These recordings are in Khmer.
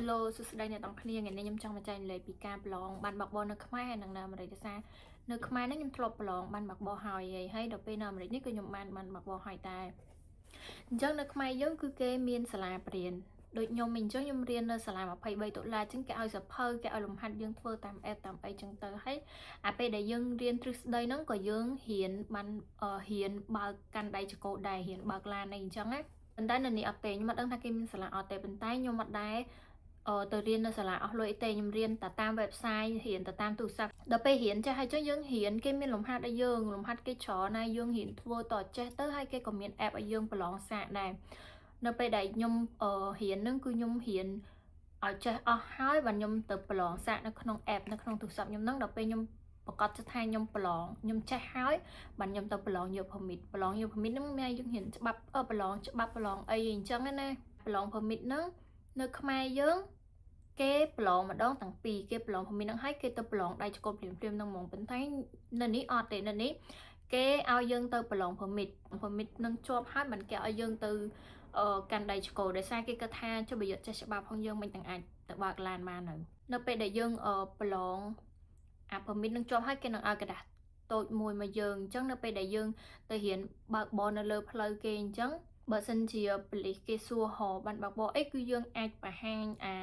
Hello សួស្តីអ្នកទាំងគ្នាថ្ងៃនេះខ្ញុំចង់មកចែករំលែកពីការប្រឡងបានបើកបរនៅខ្មែរហើយនិងនៅអាមេរិកដោយសារនៅខ្មែរនេះខ្ញុំធ្លាប់ប្រឡងបានបើកបរហើយហើយដល់ពេលនៅអាមេរិកនេះគឺខ្ញុំបានបានបើកបរហើយតែអញ្ចឹងនៅខ្មែរយើងគឺគេមានសាលាបរៀនដូចខ្ញុំអញ្ចឹងខ្ញុំរៀននៅសាលា23ដុល្លារអញ្ចឹងគេឲ្យសៀវភៅគេឲ្យលំហាត់យើងធ្វើតាម app តាមអីចឹងទៅហើយអាពេលដែលយើងរៀនទ្រឹស្ដីហ្នឹងក៏យើងរៀនបានរៀនបើកកាន់ដៃចង្កូតដែររៀនបើកឡានអីអញ្ចឹងណាប៉ុន្តែនៅនេះអត់ទេខ្ញុំអត់ដឹងថាគេមានសាលាអត់ទេប៉ុន្តែខ្ញុំអត់ដែរអឺទៅរៀននៅសាលាអស់លុយទេខ្ញុំរៀនតែតាម website រៀនតែតាមទូរស័ព្ទដល់ពេលរៀនចេះហើយចឹងយើងរៀនគេមានលំហាត់ឲ្យយើងលំហាត់គេច្រើនណាស់យើងរៀនធ្វើតចេះទៅហើយគេក៏មាន app ឲ្យយើងប្រឡងសាកដែរនៅពេលដែលខ្ញុំរៀននឹងគឺខ្ញុំរៀនឲ្យចេះអស់ហើយបាទខ្ញុំទៅប្រឡងសាកនៅក្នុង app នៅក្នុងទូរស័ព្ទខ្ញុំហ្នឹងដល់ពេលខ្ញុំប្រកាសថាខ្ញុំប្រឡងខ្ញុំចេះហើយបាទខ្ញុំទៅប្រឡងយក permit ប្រឡងយក permit ហ្នឹងមានយើងរៀនច្បាប់អឺប្រឡងច្បាប់ប្រឡងអីអញ្ចឹងណាប្រឡង permit ហ្នឹងនៅខ្មែរយើងគេប្រឡងម្ដងទាំងពីរគេប្រឡង permit ហ្នឹងហើយគេទៅប្រឡងដៃចង្កូតភ្លាមភ្លាមហ្នឹងហ្មងប៉ុន្តែនៅនេះអត់ទេនៅនេះគេឲ្យយើងទៅប្រឡង permit permit នឹងជាប់ហើយមិនគេឲ្យយើងទៅកាន់ដៃចង្កូតដោយសារគេគិតថាចុះបើយកចេះច្បាប់ផងយើងមិនទាំងអាចទៅបើកឡានបាននៅនៅពេលដែលយើងប្រឡងអា permit នឹងជាប់ហើយគេនឹងឲ្យក្រដាសតូចមួយមកយើងអញ្ចឹងនៅពេលដែលយើងទៅរៀនបើកបរនៅលើផ្លូវគេអញ្ចឹងបើសិនជាប៉ូលីសគេសួរហបានបើកបរអីគឺយើងអាចបង្ហាញអា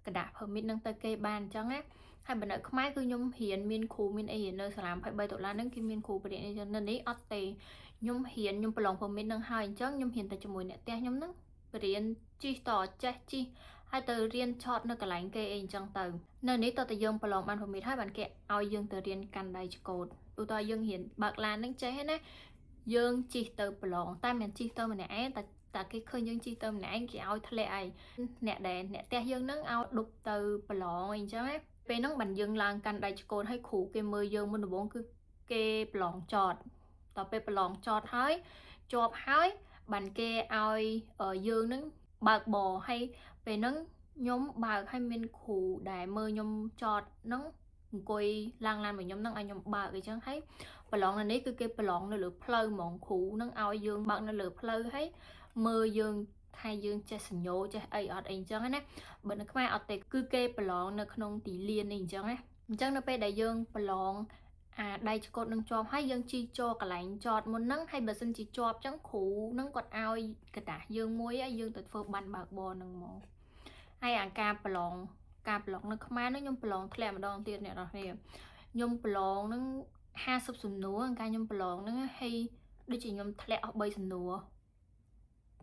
ក្រដាស permit នឹងទៅគេបានអញ្ចឹងណាហើយបើនៅខ្មែរគឺខ្ញុំរៀនមានគ្រូមានអីរៀននៅសាលា23ដុល្លារហ្នឹងគេមានគ្រូបរិញ្ញាអីចឹងនៅនេះអត់ទេខ្ញុំរៀនខ្ញុំប្រឡង permit នឹងហើយអញ្ចឹងខ្ញុំរៀនតែជាមួយអ្នកផ្ទះខ្ញុំហ្នឹងបរៀនជិះតចេះជិះហើយទៅរៀនឆតនៅកន្លែងគេអីអញ្ចឹងទៅនៅនេះតើតើយើងប្រឡងបាន permit ហើយបានគេឲ្យយើងទៅរៀនកាន់ដៃចង្កូតឧទាហរណ៍យើងរៀនបើកឡានហ្នឹងចេះហើយណាយើងជិះទៅប្រឡងតែមិនជិះទៅម្នាក់ឯងតែតែគេឃើញយើងជិះទៅម្នាក់ឯងគេឲ្យធ្លាក់ឯងអ្នកដែលអ្នកផ្ទះយើងហ្នឹងឲ្យដប់ទៅប្រឡងអីអញ្ចឹងណាពេលហ្នឹងបានយើងឡើងកាន់ដៃចង្កូតឲ្យគ្រូគេមើលយើងមុនដំបូងគឺគេប្រឡងចតដល់ពេលប្រឡងចតហើយជាប់ហើយបានគេឲ្យយើងនឹងបើកបរហើយពេលហ្នឹងខ្ញុំបើកឲ្យមានគ្រូដែលមើលខ្ញុំចតហ្នឹងអង្គុយឡើងឡានមកខ្ញុំហ្នឹងឲ្យខ្ញុំបើកអីចឹងហើយប្រឡងនៅនេះគឺគេប្រឡងនៅលើផ្លូវហ្មងគ្រូហ្នឹងឲ្យយើងបើកនៅលើផ្លូវហើយមើលយើងថាយើងចេះសញ្ញោចេះអីអត់អីអញ្ចឹងណាបើនៅខ្មែរអត់ទេគឺគេប្រឡងនៅក្នុងទីលាននេះអញ្ចឹងណាអញ្ចឹងនៅពេលដែលយើងប្រឡងអាដៃចង្កូតនឹងជាប់ហើយយើងជីចកន្លែងចតមុនហ្នឹងហើយបើសិនជាជាប់អញ្ចឹងគ្រូហ្នឹងគាត់ឲ្យក្រដាសយើងមួយហើយយើងទៅធ្វើបានបើកបរហ្នឹងមកហើយអាការប្រឡងការប្រឡងនៅខ្មែរហ្នឹងខ្ញុំប្រឡងធ្លាក់ម្ដងទៀតអ្នកនរគ្នាខ្ញុំប្រឡងហ្នឹង50សំណួរកាលខ្ញុំប្រឡងហ្នឹងហើយដូចជាខ្ញុំធ្លាក់អស់3សំណួរ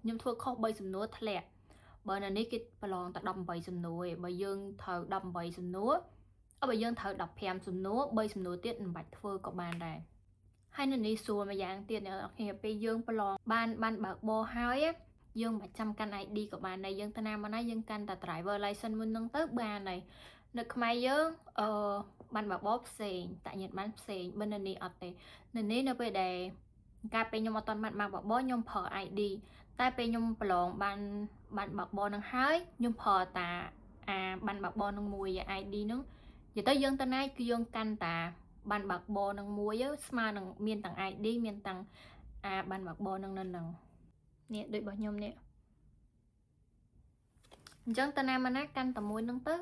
ខ្ញុំធ្វើខុស3សំណួរធ្លាក់បើនៅនេះគេប្រឡងតែ18សំណួរឯងបើយើងត្រូវ18សំណួរអបើយើងត្រូវ15សំណួរ3សំណួរទៀតមិនបាច់ធ្វើក៏បានដែរហើយនៅនេះសួរមួយយ៉ាងទៀតអ្នកនរគ្នាពេលយើងប្រឡងបានបានបើកបរហើយយើងមិនចាំកាន់ ID ក៏បានដែរយើងទៅណាមកណាយើងកាន់តែ driver license មុននឹងទៅបានហើយនៅខ្មែរយើងអឺបានបើកបរផ្សេងតញ្ញាតបានផ្សេងបើនៅនេះអត់ទេនៅនេះនៅពេលដែលកាលពេលខ្ញុំអត់ទាន់បានបើកបរខ្ញុំប្រើ ID តែពេលខ្ញុំប្រឡងបានបានបើកបរនឹងហើយខ្ញុំប្រើតាអាបានបើកបរនឹងមួយ ID នឹងនិយាយទៅយើងទៅណាគឺយើងកាន់តាបានបើកបរនឹងមួយស្មើនឹងមានទាំង ID មានទាំងអាបានបើកបរនឹងនៅនឹងនេះដូចរបស់ខ្ញុំនេះអញ្ចឹងទៅណាមកណាកាន់តែមួយនឹងទៅ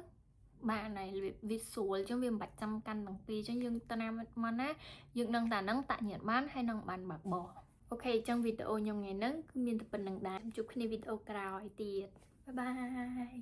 បានហើយវាស្រួលអញ្ចឹងវាមិនបាច់ចាំកាន់ទាំងពីរអញ្ចឹងយើងទៅណាមកណាយើងនឹងតែហ្នឹងតាក់ញាតបានហើយនឹងបានបើកបរ OK អញ្ចឹងវីដេអូខ្ញុំថ្ងៃហ្នឹងគឺមានតែប៉ុណ្្នឹងដែរជួបគ្នាវីដេអូក្រោយទៀត bye bye.